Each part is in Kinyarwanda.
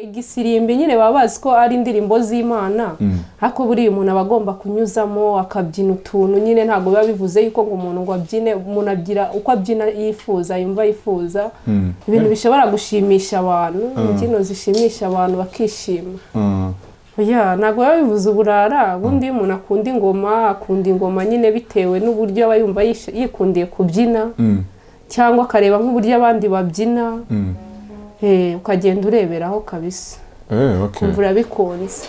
Igisirimbi nyine baba bazi ko ari indirimbo z'Imana, ariko buriya umuntu aba agomba kunyuzamo akabyina utuntu nyine. Ntabwo biba bivuze yuko ngo umuntu ngo abyine, umuntu abyina uko abyina yifuza, yumva yifuza ibintu bishobora gushimisha abantu, imbyino zishimisha abantu bakishima. Oya, ntabwo biba bivuze uburara. Ubundi iyo umuntu akunda ingoma, akunda ingoma nyine bitewe n'uburyo aba yumva yikundiye kubyina, cyangwa akareba nk'uburyo abandi babyina, ukagenda ureberaho kabisa, kumva urabikunze.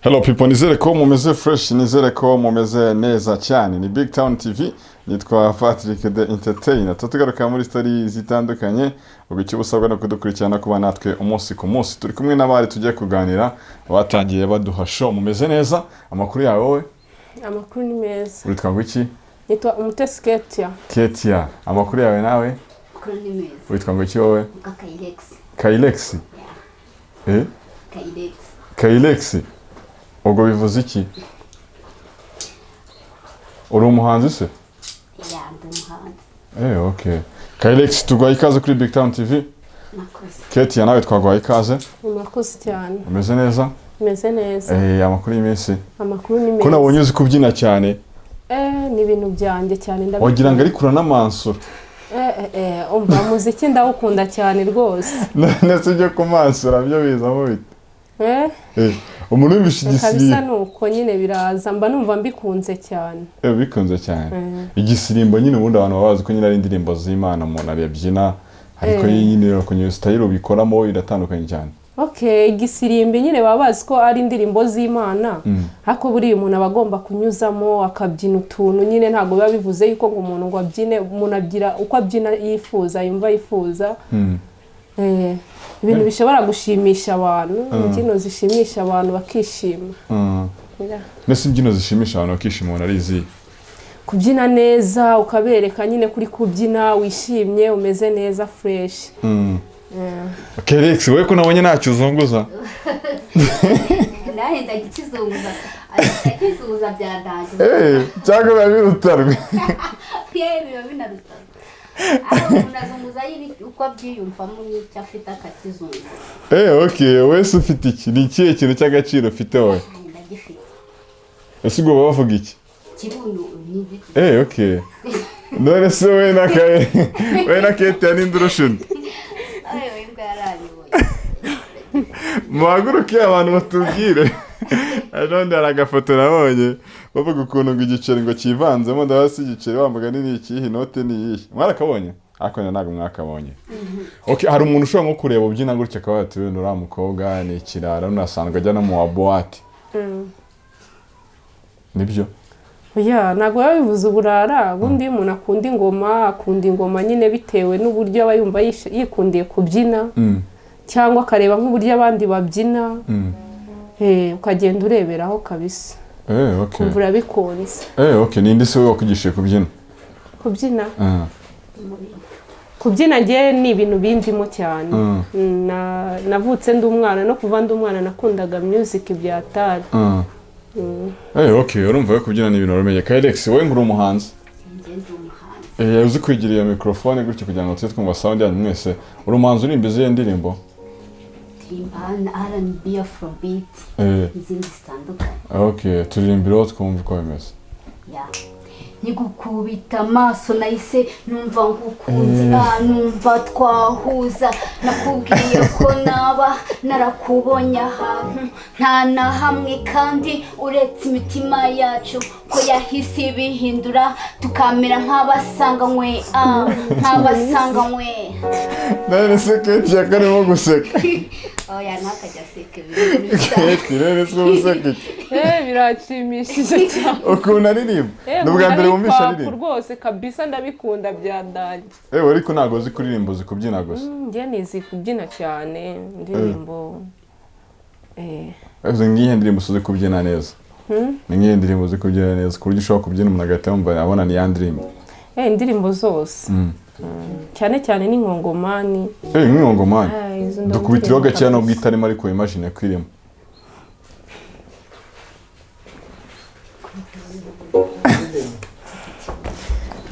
Hello people, nizere ko mumeze fresh, nizere ko mumeze neza cyane. Ni Big Town TV, nitwa Patrick the Entertainer. Tugaruka muri story zitandukanye, ubwo icyo usabwa no kudukurikirana, kuba natwe umunsi ku munsi. Turi kumwe n'abari tugiye kuganira, batangiye baduha show. Mumeze neza? Amakuru yawe wowe? Amakuru ni meza. Witwa ngo iki? Nitwa Umutesi Ketia. Ketia. Amakuru yawe nawe? Amakuru ni meza. Witwa ngo iki wowe? Muka Kayirex. Kayirex? Eh? Kayirex. Kayirex, ubwo bivuze iki? Uri umuhanzi se? Yeah, ndi umuhanzi. Eh, okay. Kayirex, tuguhaye ikaze kuri Big Town TV. Nakoze. Ketia, nawe twaguhaye ikaze. Murakoze cyane. Umeze neza? Meze neza. Eh, amakuru y'iminsi? Amakuru ni Ko meza. nabonye uzi kubyina cyane. Eh, ni ibintu byanjye cyane, ndabikunda. Wagira ngo ariko uranamansura. Eh, eh, eh, umva, umuziki ndawukunda cyane rwose. Ndetse ibyo kumansura byo bizamo bite? Eh. Eh, umuntu wumvishe Kabisa. igisirimbo. Ni uko nyine biraza, mba numva mbikunze cyane. Eh, bikunze cyane. Eh. Igisirimbo nyine ubundi abantu baba bazi ko nyine ari indirimbo z'Imana umuntu abyina, ariko Eh. iyi nyine ukuntu style ubikoramo iratandukanye cyane. Okay, igisirimbi nyine baba bazi ko ari indirimbo z'Imana, ariko buriya umuntu aba agomba kunyuzamo akabyina utuntu nyine. Ntabwo biba bivuze yuko ngo umuntu ngo abyine, umuntu abyina uko abyina yifuza, yumva yifuza. Eh, ibintu bishobora gushimisha abantu, imbyino zishimisha abantu bakishima. Yeah. Mbese imbyino zishimisha abantu bakishima ubona ari izihe? Kubyina neza, ukabereka nyine kuri kubyina wishimye, umeze neza, fresh. Yeah. Okay, Rex, wowe ko nabonye ntacyo uzunguza? Nawe ndagikizunguza, ndakizunguza byadangiye. Eh, cyangwa biba birutanwe? Yewe, biba binarutana, aho umuntu azunguza uko abyiyumvamo n'icyo afite akakizunguza. Eh, okay, wese ufite iki? Ni ikihe kintu cy'agaciro ufite wowe? Ay, ndagifite. Ese ubwo baba bavuga iki? Kibuno ni igiti. Eh, okay. None se we na Ketia ninde urusha undi? Ayo, imbwa yaranyoye. Muhaguruke abantu batubwire. Ejobundi hari agafoto nabonye bavuga ukuntu ngo igiceri ngo kivanzemo, ndabona si igiceri, wambaga ni ikihe, inote ni iyihe? Mwarakabonye? Ariko ntabwo mwakabonye. Okay, hari umuntu ushobora nko kureba ubyina gutya akaba yati: "Wenda uriya mukobwa ni ikirara, unasanzwe ajya no mu wa boîte." Nibyo? Oya, ntabwo biba bivuze uburara. Ubundi iyo umuntu akunda ingoma, akunda ingoma nyine bitewe n'uburyo aba yumva yikundiye kubyina, cyangwa akareba nk'uburyo abandi babyina. Eh, ukagenda ureberaho kabisa. Eh, okay. Kumva urabikunze. Eh, okay. Ninde se wowe wakwigishije kubyina? Kubyina? Ah. Kubyina ngewe ni ibintu bindimo cyane. Navutse ndi umwana, no kuva ndi umwana nakundaga music bya tari. Ah. Eh, okay, urumva we kubyina ni ibintu wamenye. Kayirex, wowe ngo uri umuhanzi? Njye ndi umuhanzi. Eh, uzi kwigira iyo microphone gutyo kugira ngo tujye twumva sound yanyu mwese. Uri umuhanzi, uririmba izihe ndirimbo? Ndirimba R&B, Afrobeat n'izindi zitandukanye. Okay, turirimbiraho twumve uko bimeze. Ya, nkigukubita amaso nahise numva ngukunze. Ah, numva twahuza. Nakubwiye ko naba narakubonye ahantu nta na hamwe, kandi uretse imitima yacu ko yahise ibihindura, tukamera nk'abasanganywe, ah, nk'abasanganywe. None se Keti yakarimo guseka? Oya, ntakajya aseka, ibintu bisanzwe. Keti, none se useka iki? Eh, birashimishije cyane. Ukuntu aririmba? Eh, Ni ubwa mbere nkunda wumvishe hip hop aririmba? Rwose kabisa, ndabikunda bya danger. Eh, ariko ntabwo uzi kuririmba, uzi kubyina gusa. Njye nizi kubyina cyane indirimbo, eh. Uzi nk'iyihe ndirimbo uzi kubyina neza? Ni nk'iyihe ndirimbo uzi kubyina neza ku buryo ushobora kubyina umuntu agahita yumva abona ni ya ndirimbo? Eh, indirimbo zose. Cyane cyane n'inkongomani. Eh, nk'inkongomani? Ah, izo Dukubitiraho ndabikunda gakeya nubwo kabisa. itarimo, ariko imagine ko irimo.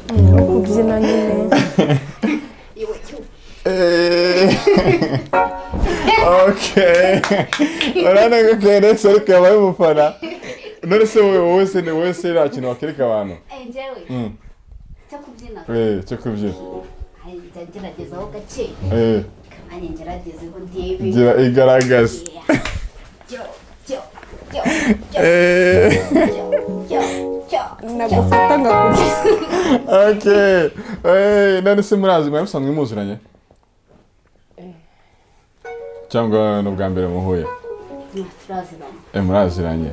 Eh, kubyina nyine. Iwe cyo. Eh, okay, urabona ko KNX ariko yabaye umufana. None se wowe se nta kintu wakereka abantu? Eh, njyewe cyo kubyina? Eh, cyo kubyina. Ay, njya ngeragezaho gake. Kandi ngeragezeho ndebe. Gira igaragaze. Yeah. Cyo cyo cyo cyo. Cyo cyo cyo. Nagufata ngakubyina. Okay. Eh, none se murazi, mwari musanzwe muziranye cyangwa ni ubwa mbere muhuye? Turaziranye. Eh, muraziranye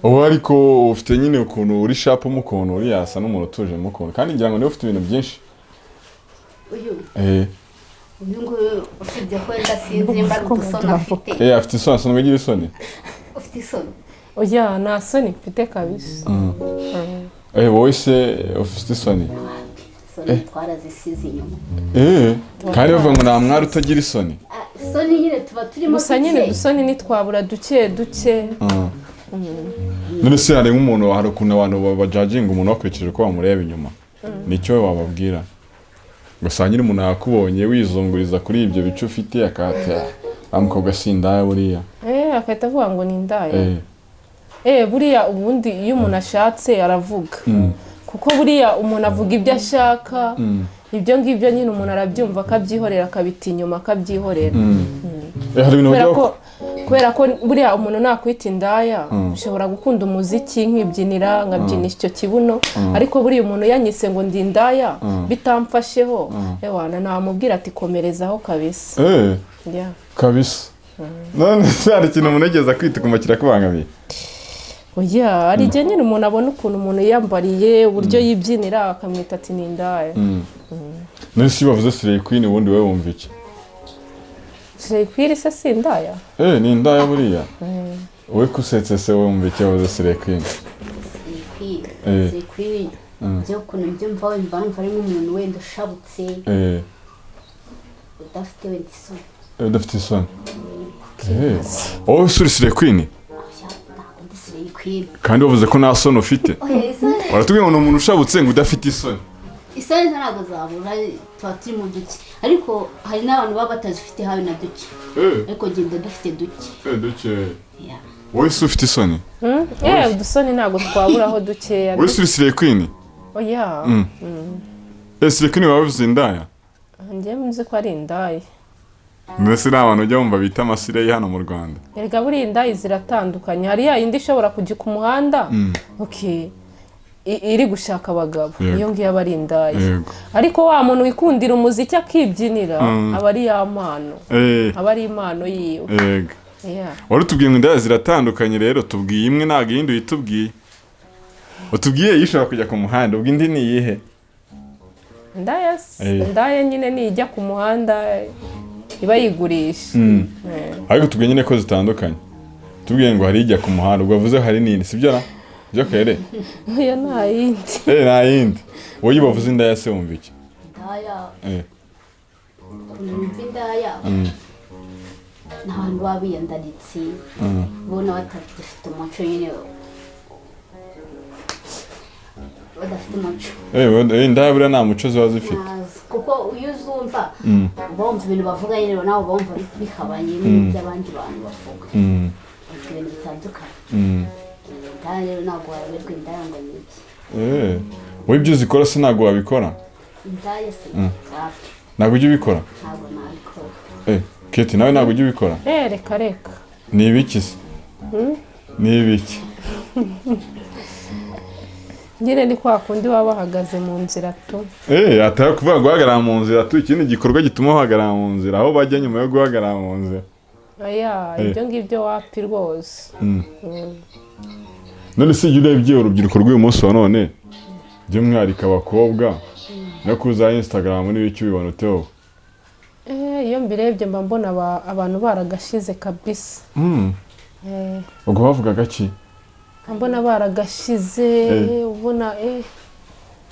ubu, ariko ufite nyine ukuntu uri sharp mu ukuntu uri, yasa n'umuntu utuje mu ukuntu, kandi ngira ngo niwe ufite ibintu byinshi. Uyu? Eh. Uyu nguyu, usibye ko wenda sinzi nimba ari udusoni afite. Eh, afite isoni, asanzwe agira isoni. Ufite isoni? Oya, nta soni mfite kabisa. Eh, wowe se ufite isoni? Isoni twarazisize inyuma. Kandi bavuga ngo nta mwari utagira isoni. Ah, isoni nyine tuba turimo Gusa nyine duke. udusoni ntitwabura duke duke. None se hari nk'umuntu, hari ukuntu abantu bajajinga umuntu bakurikije uko bamureba inyuma, nicyo wababwira? Gusa nyine umuntu yakubonye wizunguriza kuri ibyo bice ufite, akahata wa mukobwa si indaya buriya. Agahita avuga ngo ni indaya. Buriya ubundi iyo umuntu ashatse aravuga, kuko buriya umuntu avuga ibyo ashaka. Ibyo ngibyo nyine umuntu arabyumva akabyihorera, akabita inyuma akabyihorera. Hari ibintu Kubera bajya ko kubera ko buriya umuntu nakwita indaya, ushobora gukunda umuziki nkibyinira, nkabyinisha icyo kibuno, ariko buriya umuntu yanyise ngo ndi indaya bitamfasheho, ewana namubwira ati komerezaho kabisa. Yeah. Kabisa. None se hari ikintu umuntu yigeze akwita ukumva kirakubangamiye? Oya, hari igihe nyine umuntu abona ukuntu umuntu yiyambariye, uburyo yibyinira, akamwita ati ni indaya. None se iyo bavuze Slay Queen, ubundi wowe wumva iki? Slay Queen se si indaya? Ni indaya buriya. Wowe kusetse se, wumva iki bavuze Slay Queen? Slay Queen, Slay Queen byo ukuntu mbyumva, wumva numva ari nk'umuntu wenda ushabutse, udafite wenda isoni. Udafite isoni. Wowe usuri Slay Queen? Oya, ntabwo ndi Slay Queen. Kandi bavuze ko nta soni ufite. Oya, isoni. Baratubwira ngo ni umuntu ushabutse, ngo udafite isoni. Isoni zo ntabwo zabura, tuba turi mu duke, ariko hari n'abantu baba batazifite habe na duke, ariko genda dufite duke. Duke. Yeah. Wowe se ufite isoni? Udusoni ntabwo twaburaho dukeya. Wowe se uri Slay Queen? Oya. Slay Queen baba bavuze indaya? Njyewe nzi ko ari indaya. Mbese ni abantu ujya wumva bita amaslay hano mu Rwanda? Erega buriya indaya ziratandukanye. Hari ya yindi ishobora kujya ku muhanda, okay, iri gushaka abagabo. Iyo ngiyo aba ari indaya. Ariko wa muntu wikundira umuziki akibyinira, aba ari ya mpano, aba ari impano yiwe. Yeah. Wari utubwiye ngo indaya ziratandukanye. Rero tubwiye imwe, ntabwo iyindi uyitubwiye. Utubwiye iyo ishobora kujya ku muhanda, ubwo indi ni iyihe? Indaya indaya nyine nijya ku muhanda iba yigurisha. Ariko tubwiye nyine ko zitandukanye. Tubwiye ngo hari ijya ku muhanda, ubwo bavuze hari n'indi, sibyo ra byo kere? Oya, nta yindi. Nta yindi. Wowe iyo bavuze indaya se wumva iki? Indaya, ukuntu numva indaya, ni abantu baba biyandaritse, ubona batagifite umuco nyine, badafite umuco. Indaya buriya nta muco ziba zifite? Ntazi, kuko iyo uzumva uba wumva ibintu bavuga nyine, nawe uba wumva bihabanye n'iby'abandi bantu bavuga. Bavuga ibintu bitandukanye. Indaya rero ntabwo wayoberwa indaya ngo ni iki. Wowe ibyo uzikora se ntabwo wabikora? Indaya se wapi. Ntabwo ujya ubikora? Ntabwo nabikora. Keti, nawe ntabwo ujya ubikora? Reka reka. Ni ibiki se, ni ibiki? Nyine ni kwa kundi baba bahagaze mu nzira tu. Atari kuvuga guhagarara mu nzira tu, ikindi gikorwa gituma bahagarara mu nzira, aho bajya nyuma yo guhagarara mu nzira? Oya, ibyo ngibyo wapi rwose. None se iyo urebye urubyiruko rw'uyu munsi wa none, by'umwihariko abakobwa, no kuri za Instagram n'ibiki, ubibona ute wowe? Iyo mbirebye mba mbona abantu baragashize kabisa. Ubwo bavugaga ki? Mba mbona baragashize. Ubona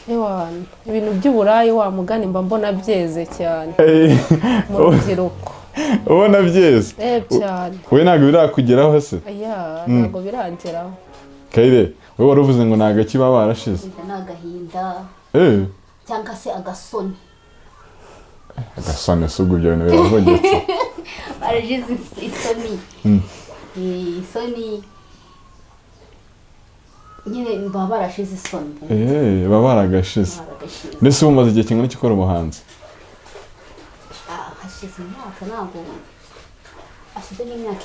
ewana ibintu by'uburayi wa mugani mba mbona byeze cyane mu rubyiruko. Ubona byeze? Cyane. Wowe ntabwo birakugeraho se? Oya, ntabwo birangeraho. Kayire, wowe wari uvuze ngo ni agaki baba barashize? Agahinda ni agahinda cyangwa se agasoni. Agasoni se, ubwo ibyo bintu biravugitse? Barashize isoni. Isoni nyine baba barashize isoni. Baba baragashize. Baragashize. Mbese ubu umaze igihe kingana iki ukora ubuhanzi? Ah, hashize imyaka, ntabwo hashize nk'imyaka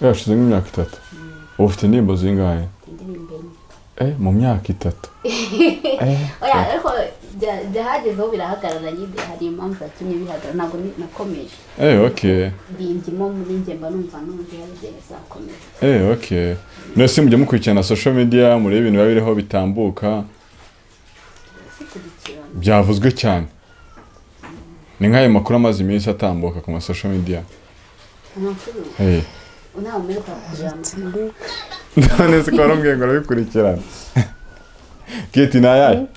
3. Hashize nk'imyaka 3. Ubu ufite indirimbo zingahe? Indirimbo 4. Mu myaka 3? Oya, ariko byahagezeho birahagarara nyine, hari impamvu yatumye bihagarara, ntabwo nakomeje. Okay. Bindimo muri njye, mba numva n'undi hari igihe bizakomeza. Okay. None se mujya mukurikirana social media, murebe ibintu biba biriho bitambuka? Sikurikirana. Byavuzwe cyane, ni nk'ayo makuru amaze iminsi atambuka ku ma social media. Amakuru? Ntawe umeruka kureba amakuru. None se ko warambwiye ngo urabikurikirana? Keti, ni ayahe?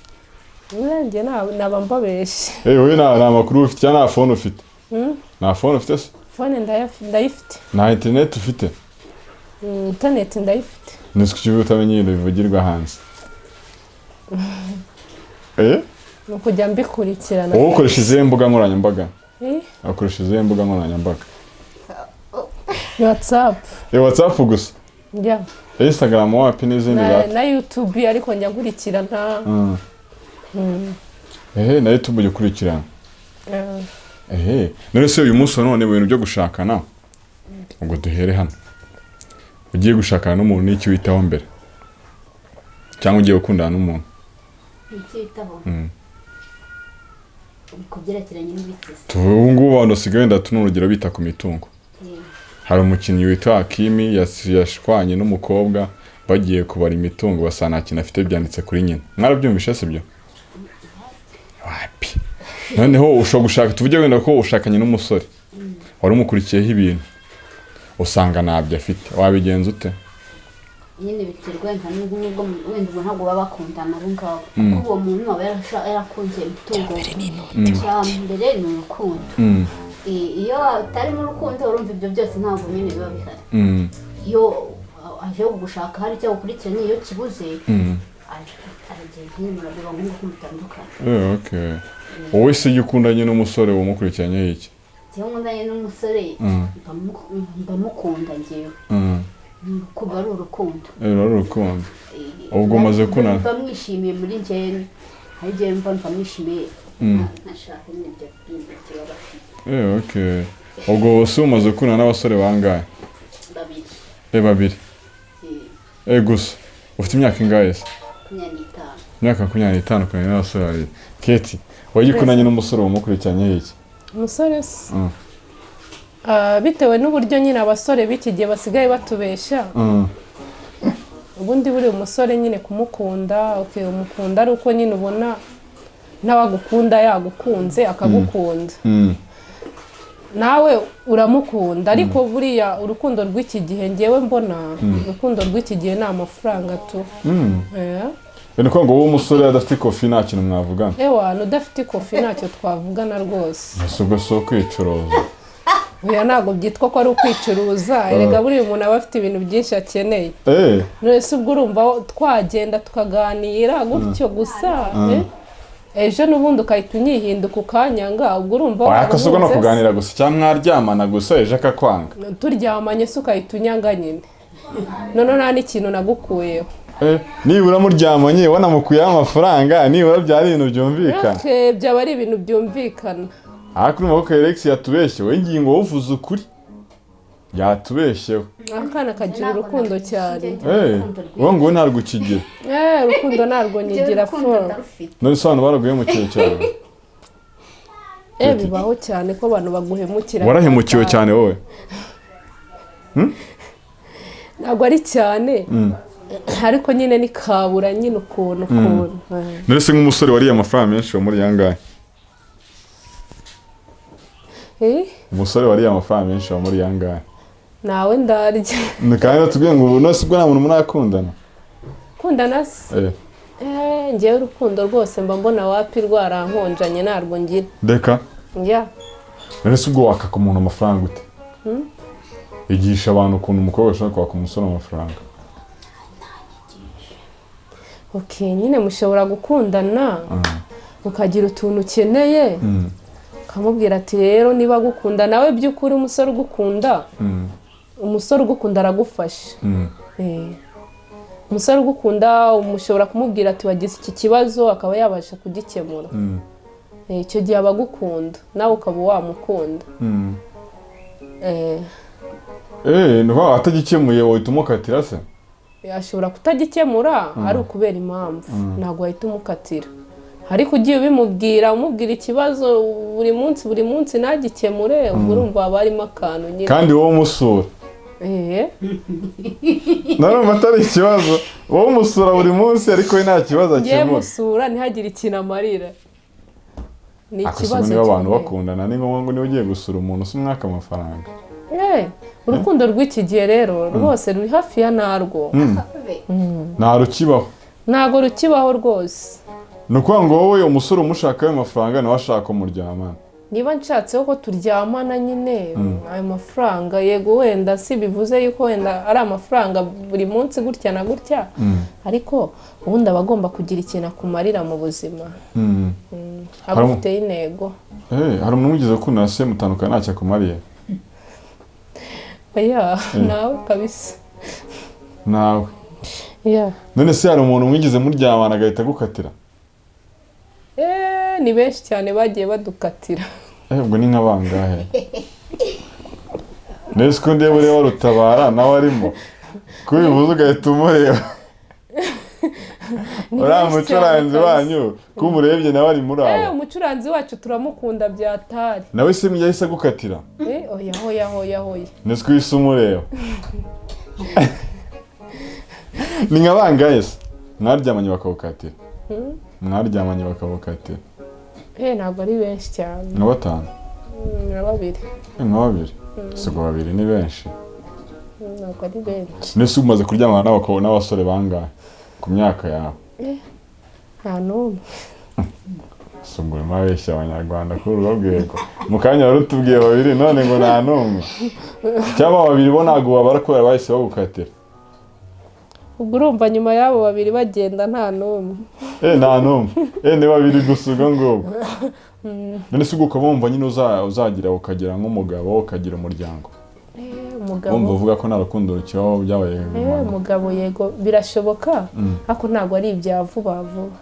Njye naba mbabeshye. Wowe nta makuru ufite cyangwa nta phone ufite? Nta phone ufite se? Phone ndayifite. Nta internet ufite? Internet ndayifite. Nzi ko utamenya ibintu bivugirwa hanze. Ni ukujya mbikurikirana. Wowe ukoresha izihe mbuga nkoranyambaga? Eh? Ukoresha izihe mbuga nkoranyambaga? Ni WhatsApp. WhatsApp gusa? Yeah. Instagram wapi n'izindi? Na, Za na YouTube, ariko njya nkurikirana. Ehe, na YouTube ujya ukurikirana? Eh. Ehe, none se uyu munsi wa none mu bintu byo gushakana, ubwo duhere hano, ugiye gushakana n'umuntu n'iki witaho mbere, cyangwa ugiye gukundana n'umuntu? Icyitaho ku byerekeranye n'ibiki se? Ubu ngubu abantu basigaye wenda tuno urugero bita ku mitungo. Hari umukinnyi witwa Hakimi yashwanye n'umukobwa, bagiye kubara imitungo basanga nta kintu afite, byanditse kuri nyina. Mwarabyumvishe, sibyo? Wapi. Noneho ushobora gushaka, tuvuge wenda ko ushakanye n'umusore wari umukurikiyeho ibintu, usanga ntabyo afite, wabigenza ute? Nyine biterwa wenda n'ubwo wenda ubu ntabwo baba bakundana abo ngabo, kuko uwo muntu aba yarakunze imitungo. Icya mbere ni urukundo. Iyo atarimo urukundo, urumva ibyo byose ntabwo nyine biba bihari. Iyo aje kugushaka hari icyo agukurikiranye, iyo kibuze aragenda nyine, murabiba ngombwa ko mutandukana. Okay. Wowe se iyo ukundanye n'umusore umukurikiranye iki? Njyewe nkundanye n'umusore, mba mukunda njyewe. Kuba ari urukundo. Ari urukundo. Ubwo umaze gukundana? Mba mwishimiye muri njyewe, hari igihe mba mwishimiye, ntashaka nyine ibyo bindi baba bafite. Okay. Ubwo se umaze gukundana n'abasore bangahe? Babiri. Babiri? Gusa ufite imyaka ingahe se? 25. Imyaka 25, ukundana n'abasore babiri. Keti, wowe ukundanye n'umusore umukurikiranye iki? Umusore se? Ah, bitewe n'uburyo nyine abasore b'iki gihe basigaye batubeshya. Ubundi buri umusore nyine kumukunda, okay, umukunda ari uko nyine ubona n'abagukunda yagukunze, akagukunda, nawe uramukunda. Ariko buriya urukundo rw'iki gihe, ngewe mbona urukundo rw'iki gihe ni amafaranga tu. Ni ukuvuga ngo wowe umusore adafite ikofi nta kintu mwavugana? Ewana, udafite ikofi ntacyo twavugana rwose. Ese ubwo si ukwicuruza? Oya, ntabwo byitwa ko ari ukwicuruza. Erega buriya umuntu aba afite ibintu byinshi akeneye. None se ubwo urumva twagenda tukaganira gutyo gusa, eh? Ejo n'ubundi ukahita unyihinduka ukanyanga, ubwo urumva Wayakase ubwo no waruhutse se? Kuganira gusa cyangwa mwaryamana gusa ejo akakwanga? Turyamanye se ukahita unyanga nyine, noneho nta n'ikintu nagukuyeho. Nibura muryamanye wanamukuyeho amafaranga, nibura byari ibintu byumvikana. Okay, byaba ari ibintu byumvikana. Ariko urumva ko Alex yatubeshye. Wowe ingingo wowe uvuze ukuri, yatubeshyeho. Akana kagira urukundo cyane. Wowe ngo ntabwo ukigira? Urukundo ntabwo nigira Urukundo fo. ndarufite. None se abantu baraguhemukiye cyane? Bibaho cyane ko abantu baguhemukira. Warahemukiwe cyane wowe? Ntabwo ari cyane, ariko nyine ni kabura nyine ukuntu. None se nk'umusore wariye amafaranga menshi wo muri yangahe? Umusore wariye amafaranga menshi wo muri yangahe? Nawe ndarya. Ni kandi batubwiye ngo ubu none se ubwo nta muntu murakundana? Kundana se? Eh. Ngewe urukundo rwose mba mbona wapi, rwarankonjanye, ntarwo ngira. Reka. Njya. None se ubwo wakaka umuntu amafaranga ute? Igisha abantu ukuntu umukobwa ashobora kwaka umusore amafaranga. Okay, nyine mushobora gukundana, ukagira utuntu ukeneye, ukamubwira ati rero niba agukunda nawe by'ukuri, umusore ugukunda, umusore ugukunda aragufasha. Umusore ugukunda mushobora kumubwira ati wagize iki kibazo, akaba yabasha kugikemura. Icyo gihe aba agukunda, nawe ukaba wamukunda. Ni ukuvuga atagikemuye wahita umukatira se? Ashobora kutagikemura ari ukubera impamvu, ntabwo wahita umukatira. Ariko ugiye ubimubwira, umubwira ikibazo buri munsi buri munsi ntagikemure, ubwo urumva haba harimo akantu nyine. Kandi wowe umusura. Narumva atari ikibazo, wowe umusura buri munsi ariko we nta kibazo Ngiye akemura. musura ntihagire ikintu amarira, ni Akasoma ikibazo niba abantu gikomeye. bakundana, ni ngombwa ngo niba ugiye gusura umuntu usa umwaka amafaranga? Urukundo rw'iki gihe rero rwose ruri hafi ya narwo. Nta rukibaho. Ntabwo rukibaho rwose. Ni ukuvuga ngo wowe umusore umushaka ayo mafaranga, nawe ashaka umuryamana? Niba nshatseho ko turyamana nyine, ayo mafaranga yego wenda si bivuze yuko wenda ari amafaranga buri munsi gutya na gutya, ariko ubundi aba agomba kugira ikintu akumarira mu buzima, agufiteho intego. Hari umuntu wigeze gukundana se mutandukana ntacyo akumariye? Oya, nawe kabisa. Nawe? Yeah. None se hari umuntu mwigeze muryamana agahita agukatira? Ni benshi cyane bagiye badukatira. Ubwo ni nka bangahe? Nese ko ndeba ureba Rutabara nawe arimo ko ubivuze ugahita umureba? Ni Uriya benshi cyane mucuranzi kabisa. wanyu, ko umurebye nawe ari muri abo? Umucuranzi wacu turamukunda byatari. Nawe se yahise agukatira? Oya, hoya, hoya, hoya. Nese ko uhise umureba? Ni nka bangahe se mwaryamanye bakawukatira, mwaryamanye bakawukatira? Ntabwo ari benshi cyane. Nka batanu? Nka babiri. Nka babiri? Si ubwo babiri ni benshi. Ntabwo ari benshi. Nese umaze kuryamana n'abasore bangahe ku myaka yawe? Nta n'umwe. Si ubwo urimo abeshya Abanyarwanda kuri urwo rwego? Mu kanya wari utubwiye babiri, none ngo nta n'umwe. Cyangwa babiri bo ntabwo babara kubera bahise bagukatira? Ubwo urumva nyuma y'abo babiri bagenda, nta n'umwe. Nta n'umwe. Ni babiri gusa ubwo ngubwo. None se ubwo ukaba wumva nyine uzagira ukagira nk'umugabo, ukagira umuryango? Umugabo. Wumva uvuga ko nta rukundo rukibaho byabaye? Umugabo yego, birashoboka, ariko ntabwo ari ibya vuba vuba.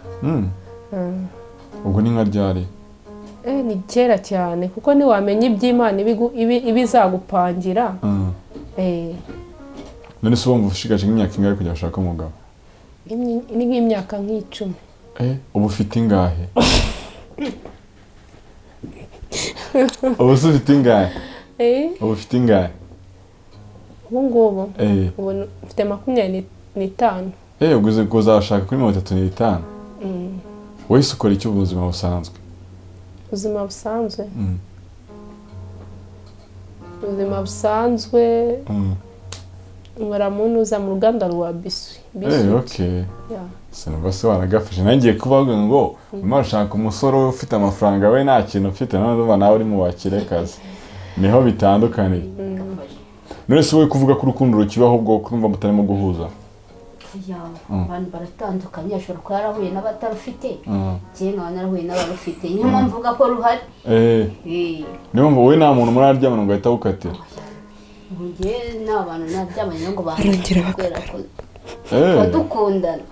Ubwo ni nka ryari? Ni kera cyane, kuko ntiwamenya iby'Imana ibizagupangira. None se wumva ushigaje nk'imyaka ingahe kugira ngo ushake umugabo? Ni nk'imyaka nk'icumi. Ubu ufite ingahe? Ubu se ufite ingahe? Ubu ufite ingahe? Ubu ngubu, ubu mfite 25. Ubwo uzi ko uzashaka kuri 35? Wowe se ukora iki mu buzima busanzwe? Ubuzima busanzwe? Ubuzima busanzwe, nkora mu ntuza, mu ruganda rwa biswi. Biswi. Okay. Yeah. Sinumva se waragafashe. Nanjye ngiye kubavuga ngo urimo urashaka umusore ufite amafaranga, we nta kintu ufite. None ndumva nawe uri mu bakire kazi, niho bitandukaniye. None se wowe kuvuga ko urukundo rukibaho, ubwo kurumva mutarimo guhuza? Ya, abantu baratandukanye. Ashobora kuba yarahuye n'abatarufite, njyewe nkaba narahuye n'abarufite. Niyo mpamvu mvuga ko ruhari. Niyo mpamvu wowe nta muntu muraryamana ngo ahite agukatira? Ubu njyewe nta bantu naryamanye ngo Barongera banjye, kubera ko tuba dukundana.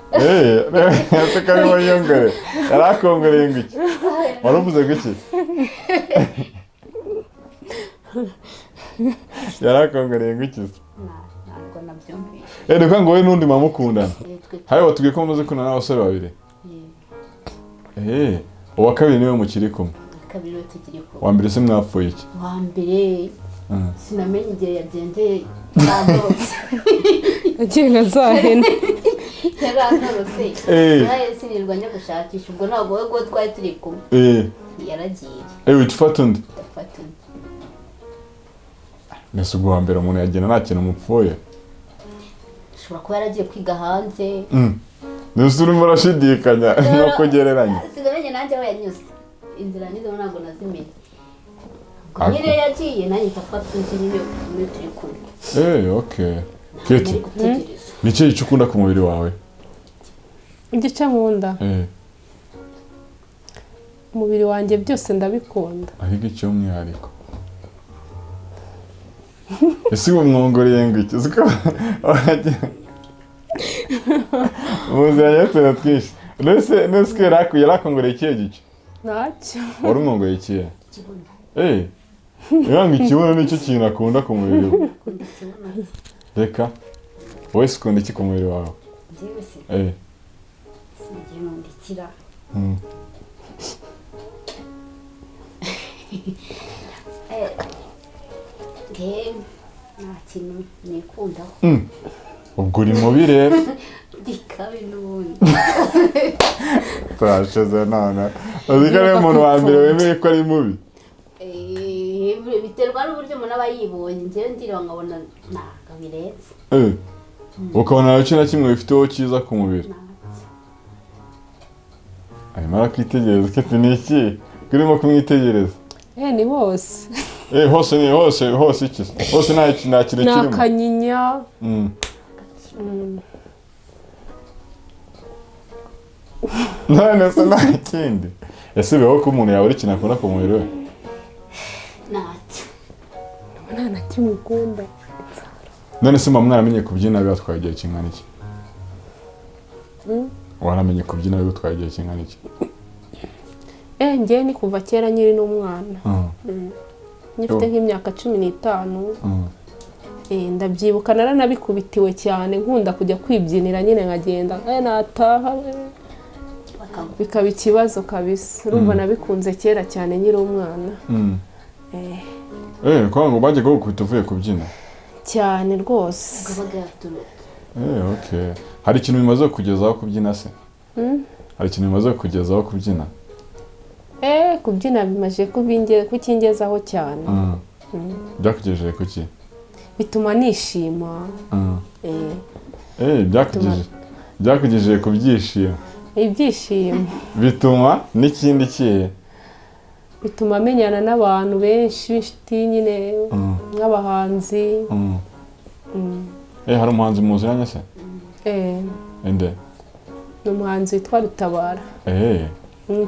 Ese ko arimo yiyongere, yari akongoreye ngo iki? Wari uvuze ngo iki? Yari akongoreye ngo iki se? Ntabwo nabyumvise. Ni ukuvuga ngo wowe n'undi muba mukundana? Twe Hari watubwiye ko mumaze gukundana n'abasore babiri. Uwa kabiri niwe mukiri kumwe? Kabiri we tukiri kumwe. Uwa mbere se mwapfuye iki? Uwa mbere sinamenye igihe yagendeye, yarantorotse. Agiye nka za hene. Yarantorotse. Naraye sinirwa njya gushakisha. Ubwo ntabwo we ubwo twari turi kumwe, yaragiye. Uhita ufata undi? Ndafata undi. Mbese ubwo uwa mbere umuntu yagenda nta kintu mupfuye? Ashobora kuba yaragiye kwiga hanze. Mbese urimo urashidikanya no kugereranya? Sinamenye nanjye aho yanyuze. Inzira anyuzemo ntabwo nazimenye. Ubwo Ako. nyine yagiye, nanjye ndafata undi nyine umwe turi kumwe. Okay. Ntabwo Keti, nari gutegereza. ni ikihe gice ukunda ku mubiri wawe? Igice nkunda? Umubiri wanjye byose ndabikunda. Ariko icy'umwihariko? Ese ubu mwongoreye ngo iki? Uzi ko muziranye utuntu twinshi. Nese ko yarakongoreye ikihe gice? Ntacyo. Wari umwongoreye ikihe? Ikibuno. Ngo ikibuno nicyo kintu akunda ku mubiri we. Akunda ikibuno. Reka, wowe se ukunda iki ku mubiri wawe? Njyewe se? Singiye nkunda ikira. Njyewe nta kintu nikundaho. Ubwo uri mubi rero. Ndi kabi n'ubundi. Turashize none. Uzi ko ariwe muntu wa mbere wemeye ko ari mubi? Biterwa n'uburyo umuntu aba yibonye. Njyewe ndireba nkabona ntabwo birenze. Ukabona nta gice na kimwe wifiteho cyiza ku mubiri? Ntacyo. Arimo arakwitegereza. Keti, ni iki urimo kumwitegereza? Ni hose. Hose ni hose hose iki? Hose nta kintu Ni kirimo. akanyinya. None se nta kindi? Ese bibaho ko umuntu yabura ikintu akunda ku mubiri we? Ntacyo. Nta na kimwe ukunda? None se muba mwaramenye kubyina bibatwaye igihe kingana iki? Waramenye kubyina bigutwaye igihe kingana iki? Njyewe ni kuva kera, nkiri n'umwana, ngifite nk'imyaka 15. Ndabyibuka naranabikubitiwe cyane, nkunda kujya kwibyinira nyine, nkagenda, nataha Bakaguha. bikaba ikibazo kabisa. Urumva nabikunze kera cyane nkiri umwana. Kwa ngo bajyaga gukubita uvuye kubyina? Cyane rwose. Kabaga yaturutse. Okay. Hari ikintu bimaze kukugezaho kubyina se? Hari ikintu bimaze kukugezaho kubyina? Kubyina bimaze kukingezaho cyane. Byakugejeje kuki? Bituma nishima. Byakugejeje ku byishimo? Ibyishimo. Bituma n'ikindi kihe? Bituma menyana n'abantu benshi b'inshuti nyine, nk'abahanzi. Hari umuhanzi muziranye se? Inde? Ni umuhanzi witwa Rutabara.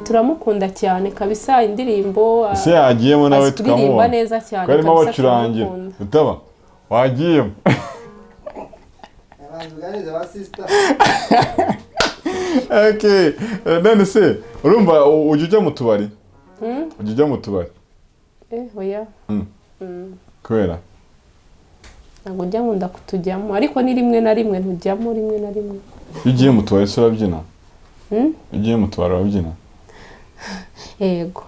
Turamukunda cyane kabisa, indirimbo Ese yagiyemo nawe azi kuririmba tukamubona? neza cyane. Ko arimo Kabisa abacurangira. turamukunda. Rutaba, wagiyemo? Abantu uganiriza ba sister. Okay. None se urumva ujya ujya mu tubari? Ujya ujya mu tubari? Oya. Kubera? Ntabwo njya nkunda kutujyamo, ariko ni rimwe na rimwe, ntujyamo rimwe na rimwe. Iyo ugiye mu tubari se urabyina? Mm? Iyo ugiye mu tubari urabyina? Yego.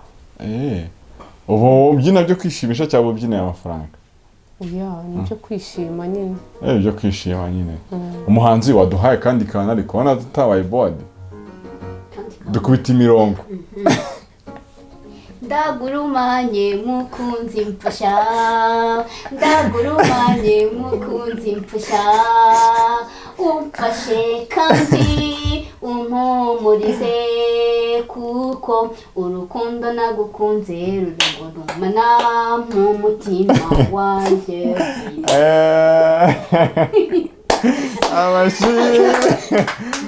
Ubu ubyina byo kwishimisha cyangwa ubyinira amafaranga? Oya, ni ibyo kwishima nyine. Byo kwishima nyine. Umuhanzi waduhaye kandi kantu, ariko ubona tutabaye bored. Kandi kabaga. Dukubita imirongo. Ndagurumanye mukunzi mfasha, ndagurumanye mukunzi mfasha, umfashe kandi umpumurize, kuko urukundo nagukunze ruragurumana mu mutima wanjye. Amashyi.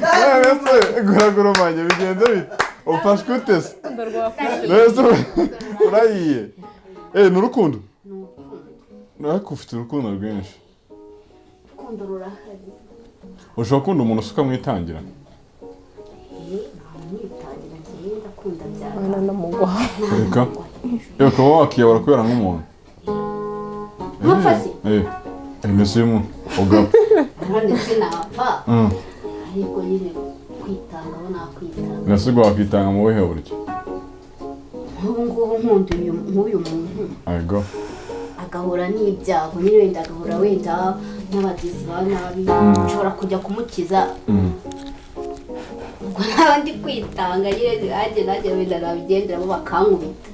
None se guragurumanye bigenze bite? Ufashwe ute se? Urukundo rwafashe. None se urayiye? Ni urukundo. Ni urukundo. Ariko ufite urukundo rwinshi. Urukundo rurahari. Ushobora gukunda umuntu usuka mwitangira? Ntamwitangira, njyewe ndakunda bya Mwana namugwa. Reka. Ukaba wakiyobora kubera nk'umuntu. Ntapfa se? Mbese uyu muntu ugapfa. None sinapfa, ariko nyine kwitanga aho nakwitanga. Mbese ubwo wakwitanga mu buhe buryo? Nk'ubu ngubu nkunda nk'uyu muntu, Ego. agahura n'ibyago nyine, wenda agahura wenda n'abagizi ba nabi, nshobora kujya kumukiza. Ubwo naba ndi kwitanga nyine, nanjye wenda nabigenderamo bakankubita.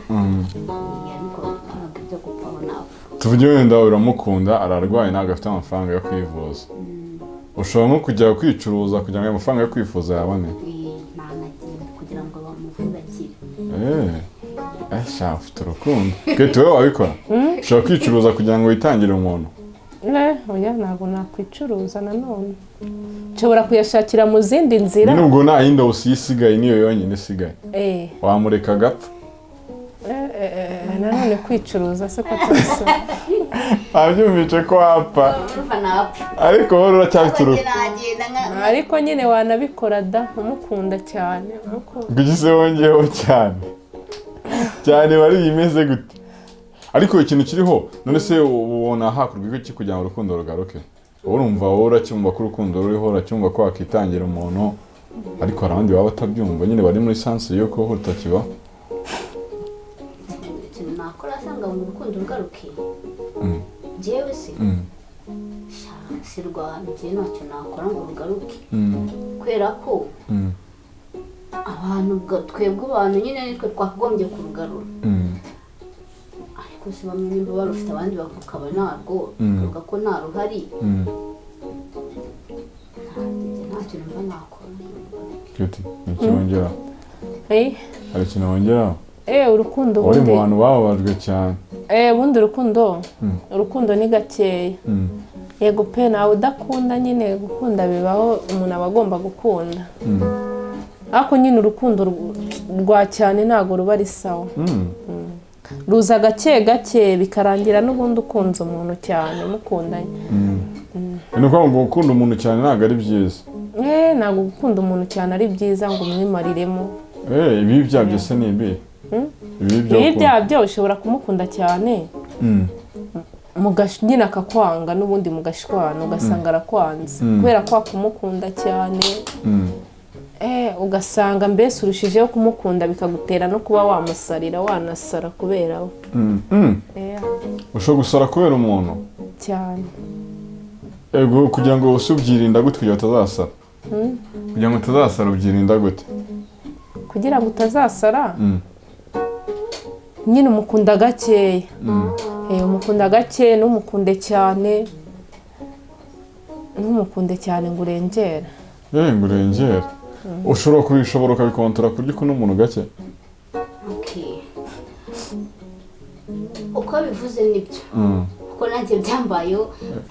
Ariko ntabwo ibyo gupfa aho napfa. Tuvuge wenda uramukunda, ararwaye, ntabwo afite amafaranga yo kwivuza. Ushobora nko kujya kwicuruza kugira ngo ayo mafaranga yo kwifuza yabone? Ntanagenda kugira ngo bamuvuze akire. Sha, ufite urukundo. Keti, wowe wabikora? Ushobora kwicuruza kugira ngo witangire umuntu? Oya, ntabwo nakwicuruza nanone. Nshobora kuyashakira mu zindi nzira. Nyine ubwo nta yindi option isigaye, niyo yonyine isigaye. Wamureka agapfa? Nanone kwicuruza se ko atasa? Abyumvise ko wapfa. Urumva napfa. Ariko wowe uracyafite uruhu. Nagenda nka Ariko nyine wanabikora da, umukunda cyane, umukunda. Kuki se wongeyeho cyane cyane? Wari imeze gute? Ariko ikintu kiriho, none se ubona hakorwa iki kugira ngo urukundo rugaruke? Wowe urumva, wowe uracyumva ko urukundo ruriho, uracyumva ko wakitangira umuntu, ariko hari abandi baba batabyumva nyine, bari muri sense y'uko rutakibaho. Ikintu nakora asanga ngo urukundo rugaruke, njyewe se? Sha, si rwanda, njyewe ntacyo nakora ngo rugaruke, kubera ko abantu twebwe abantu nyine nitwe twakagombye kurugarura. Ariko si bamwe nimba barufite, abandi bakaba ntarwo, bakavuga ko nta ruhari. Nta kintu mba nakora. Cutie, ni iki wongeraho? Eh, Hari ikintu wongeraho? Urukundo Uri mu ubundi bantu bababajwe cyane. Ubundi urukundo ni gakeya. Yego pe, nawe udakunda nyine, gukunda bibaho, umuntu aba agomba gukunda, ariko nyine urukundo rwa cyane ntabwo ruba ari sawa. Ruza gake gake, bikarangira n'ubundi ukunze umuntu cyane, mukundanye. Ni ukuvuga ngo gukunda umuntu cyane ntabwo ari byiza? Ntabwo gukunda umuntu cyane ari byiza ngo umwimariremo. Ibibi byabyo se ni ibihe? Ibibi byo Ibibi gukunda. byabyo, ushobora kumukunda cyane, nyine akakwanga, n'ubundi mugashwana, ugasanga arakwanze kubera kwa kumukunda cyane. Ugasanga mbese urushijeho kumukunda, bikagutera no kuba wamusarira, wanasara kubera we. Ushobora gusara kubera umuntu? Cyane. Ego, kugira ngo use ubyirinda gute kugira ngo utazasara? Kugira ngo utazasara ubyirinda gute? Kugira ngo utazasara, nyine umukunda gakeya. Umukunda gake, ntumukunde cyane, ntumukunde cyane ngo urengere. Ngo urengere. Ushobora kubishobora, ukabikontora ku buryo ukunda umuntu gake? Okay. Uko bivuze nibyo, kuko nanjye byambayeho.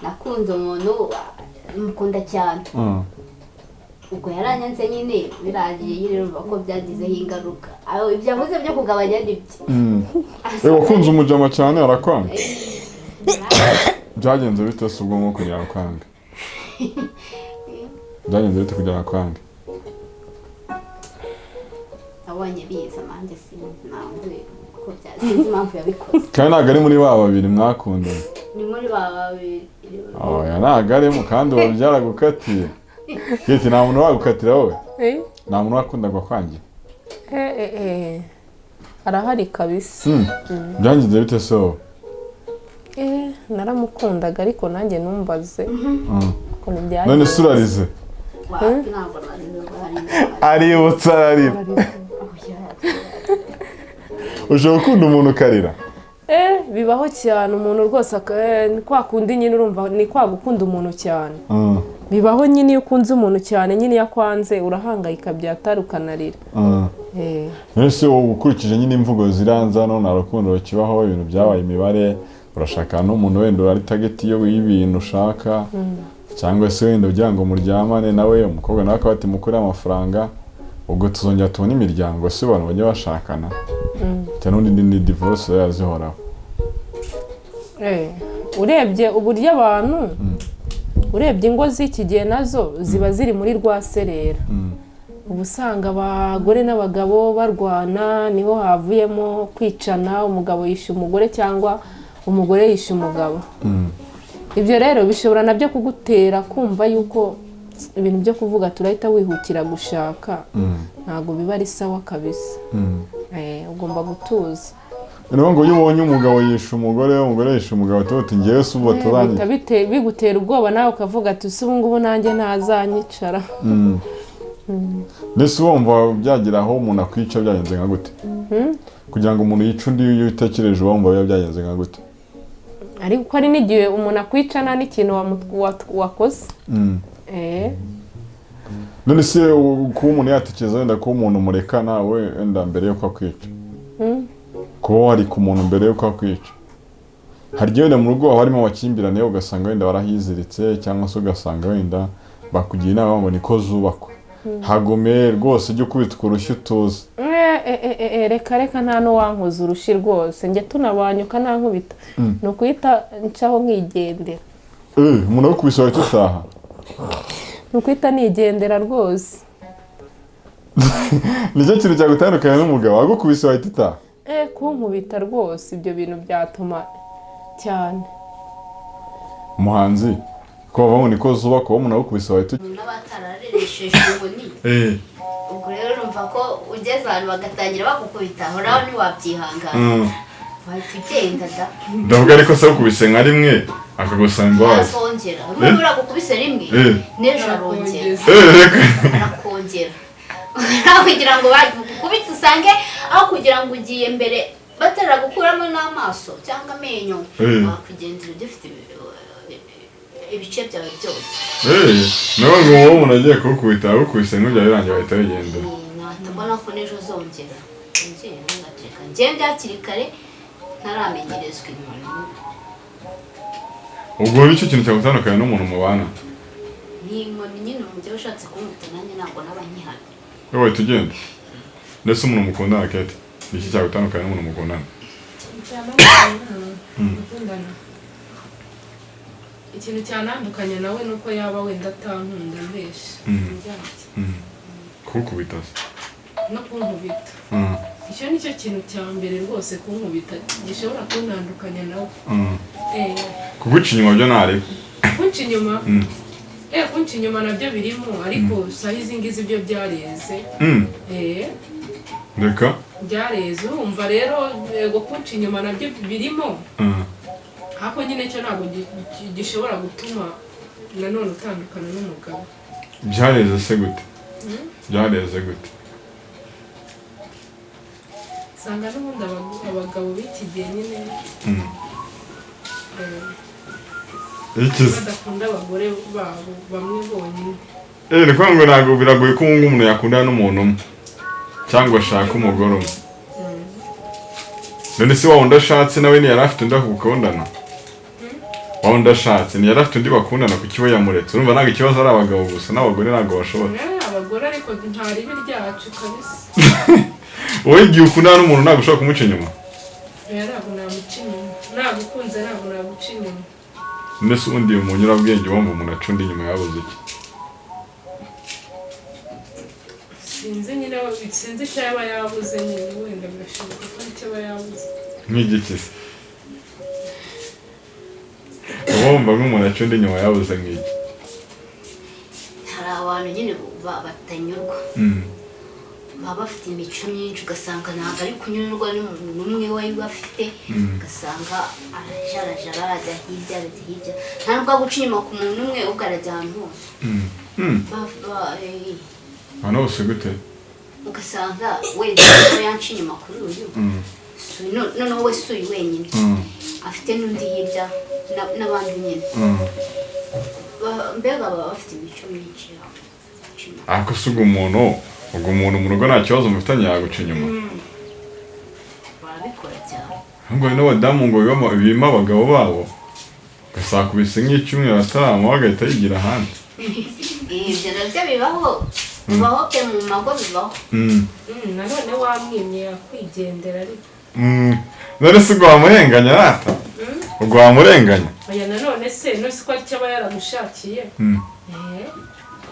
Nakunze umuntu, mukunda cyane. Ubwo yaranyanze nyine, birangiye nyine urumva ko byagizeho ingaruka. Aho ibyo avuze byo kugabanya nibyo. Wakunze umujama cyane arakwanga? Byagenze bite se ubwo nko kugira ngo akwange? Byagenze bite kugira ngo akwange? Nabonye biza nanjye sinzi ntabwo uko sinzi impamvu yabikoze. Kandi ntabwo ari muri ba babiri mwakundanye? Ni muri ba babiri. Oya, ntabwo arimo, kandi ubu byaragukatiye. Keti, nta muntu wagukatira wowe? Eh? Nta muntu wakundaga kwangira? Arahari kabisa. Byagenze bite se wowe? Naramukundaga, ariko nanjye numbaze ukuntu None byagenze. se urarize? Wapi, ntabwo nari hari. Aributsa ararira. Ushobora gukunda umuntu ukarira? Bibaho cyane. Umuntu rwose ni kwa kundi nyine, urumva ni kwa gukunda umuntu cyane. Bibaho nyine, iyo ukunze umuntu cyane nyine, iyo akwanze urahangayika byatari, ukanarira. None se wowe, ukurikije nyine imvugo ziranze hano, nta rukundo rukibaho, ibintu byabaye imibare, urashaka n'umuntu wenda ari target yo y'ibintu ushaka, cyangwa se wenda ugira ngo muryamane nawe, umukobwa nawe akaba ati mukure amafaranga, ubwo tuzongera tubone imiryango si abantu bajya bashakana cyane? Ubundi ni divorce yazihoraho. Urebye uburyo abantu, urebye ingo z'iki gihe nazo ziba ziri muri rwaserera, uba usanga abagore n'abagabo barwana, niho havuyemo kwicana, umugabo yishe umugore cyangwa umugore yishe umugabo. Ibyo rero bishobora nabyo kugutera kumva yuko ibintu byo kuvuga turahita wihutira gushaka, ntabwo biba ari sawa kabisa. Ugomba gutuza. Ni ukuvuga ngo iyo ubonye umugabo yishe umugore, umugore yishe umugabo, tuba uti ngewe si ubu Bihita batarangiye. Bigutera ubwoba, nawe ukavuga ati ese ubu ngubu nanjye ntazanyicara? Mbese wumva byagira aho umuntu akwica byagenze nka gute? Kugira ngo umuntu yice undi, iyo utekereje uba wumva biba byagenze nka gute? Ariko hari n'igihe umuntu akwica nta n'ikintu wakoze. None se kuba umuntu yatekereza wenda kuba umuntu murekana we wenda mbere yuko akwica, kuba warika umuntu mbere yuko akwica, hari igihe wenda mu rugo haba harimo amakimbirane, ugasanga wenda warahiziritse, cyangwa se ugasanga wenda bakugira inama ngo niko zubakwa, hagume rwose, ujye ukubitwa urushyi utuze. Reka reka, nta n'uwankoza urushyi rwose. Njye tunabanye ukanankubita, ni ukuhita ncaho nkigendera. Umuntu agukubise wahita utaha? Ni ukuhita nigendera rwose. Nicyo kintu cyagutandukanya n'umugabo? Agukubise wahita utaha? Kunkubita rwose, ibyo bintu byatuma cyane. Umuhanzi ko bavuga ngo niko zubakwa, umuntu agukubise wahita Umuntu aba atararereshejwe inkoni. Ubwo rero urumva ko ugeze ahantu bagatangira bagukubita, aho nawe ntiwabyihangana, wahita ugenda da. Ndavuga ariko se agukubise nka rimwe akagusaba imbabazi? Ntazongera. Urumva uragukubise rimwe, n'ejo arongera. Reka. Arakongera. Nawe kugira ngo bagukubite, usange aho kugira ngo ugiye mbere bataragukuramo n'amaso cyangwa amenyo, wakugendera ugifite ibice byawe byose. Nawe ngo wowe umuntu agiye kugukubita, agukubise nk'ibyo birangiye bahita bigendera? Nahita mbona ko n'ejo zongera ngenda ngaceka ngende hakiri kare ntaramenyerezwa inkoni. Ubwo nicyo kintu cyagutandukanya n'umuntu mubana? Ni inkoni nyine. Umubyeyi ushatse kunkubita, nanjye ntabwo naba nkihari. Wowe tugende. Ndetse umuntu mukundana, Kate, niki cyagutandukanya n'umuntu mukundana? Mukundana, ikintu cyanandukanya nawe ni uko yaba wenda atankunda mbesha ibyanjye. Kukubita se? No kunkubita. Icyo ni cyo kintu cya mbere rwose, kunkubita gishobora kuntandukanya nawe. Kuguca inyuma byo ntareba? Kunca inyuma, kunca inyuma nabyo birimo, ariko saha izi ngizi byo byareze. Reka. Byareze. Urumva rero, yego, kunca inyuma nabyo birimo, ariko nyine cyo ntabwo gishobora gutuma nanone utandukana n'umugabo. Byareze se gute? Byareze gute? Usanga n'ubundi abagabo b'iki gihe nyine Ikize. badakunda abagore babo bamwe bonyine. Ni ukuvuga ngo ntabwo biragoye ko ubu ngubu umuntu yakundana n'umuntu umwe cyangwa ashaka umugore umwe. None se wa wundi ashatse nawe ntiyari afite undi bakundana? Wa wundi ashatse ntiyari afite undi bakundana? Kuki we yamuretse? Urumva ntabwo ikibazo ari abagabo gusa, n'abagore ntabwo bashobora. Abagore ariko nta ribi ryacu kabisa. Wowe igihe ukundana n'umuntu ntabwo ushobora kumuca inyuma? Oya, ntabwo namuca inyuma. Nagukunze ntabwo naguca inyuma. Mbese ubundi mu nyurabwenge wumva umuntu aca undi inyuma yabuze iki? Sinzi nyine, sinzi icyo yaba yabuze nyine. Wenda birashoboka ko aricyo aba yabuze. Nk'igiki se? Uba wumva nk'umuntu aca undi inyuma yabuze nk'iki? Hari abantu nyine batanyurwa, baba bafite imico myinshi, ugasanga ntabwo ari kunyurwa n'umuntu umwe we bafite, ugasanga arajarajara, arajya hirya, arajya hirya. Nta nubwo aguca inyuma ku muntu umwe, ubwo arajya ahantu hose. Ahantu hose gute? Ugasanga wenda ko yanca inyuma kuri uyu, noneho we si uyu wenyine, afite n'undi hirya n'abandi nyine. Mbega baba bafite imico myinshi yabo guca inyuma. Ariko se ubwo umuntu mu rugo nta kibazo mufitanye yaguca inyuma? Barabikora cyane. Ahubwo hari n'abadamu ngo bima abagabo babo, ugasakubise nk'icyumweru ataramuha, agahita yigira ahandi. Ibyo nabyo bibaho, bibaho pe, mu mago bibaho. Nanone wamwimye yakwigendera ariko. None se ubwo wamurenganya rata? Ubwo wamurenganya? Oya, nanone se ntuzi ko aricyo aba yaramushakiye?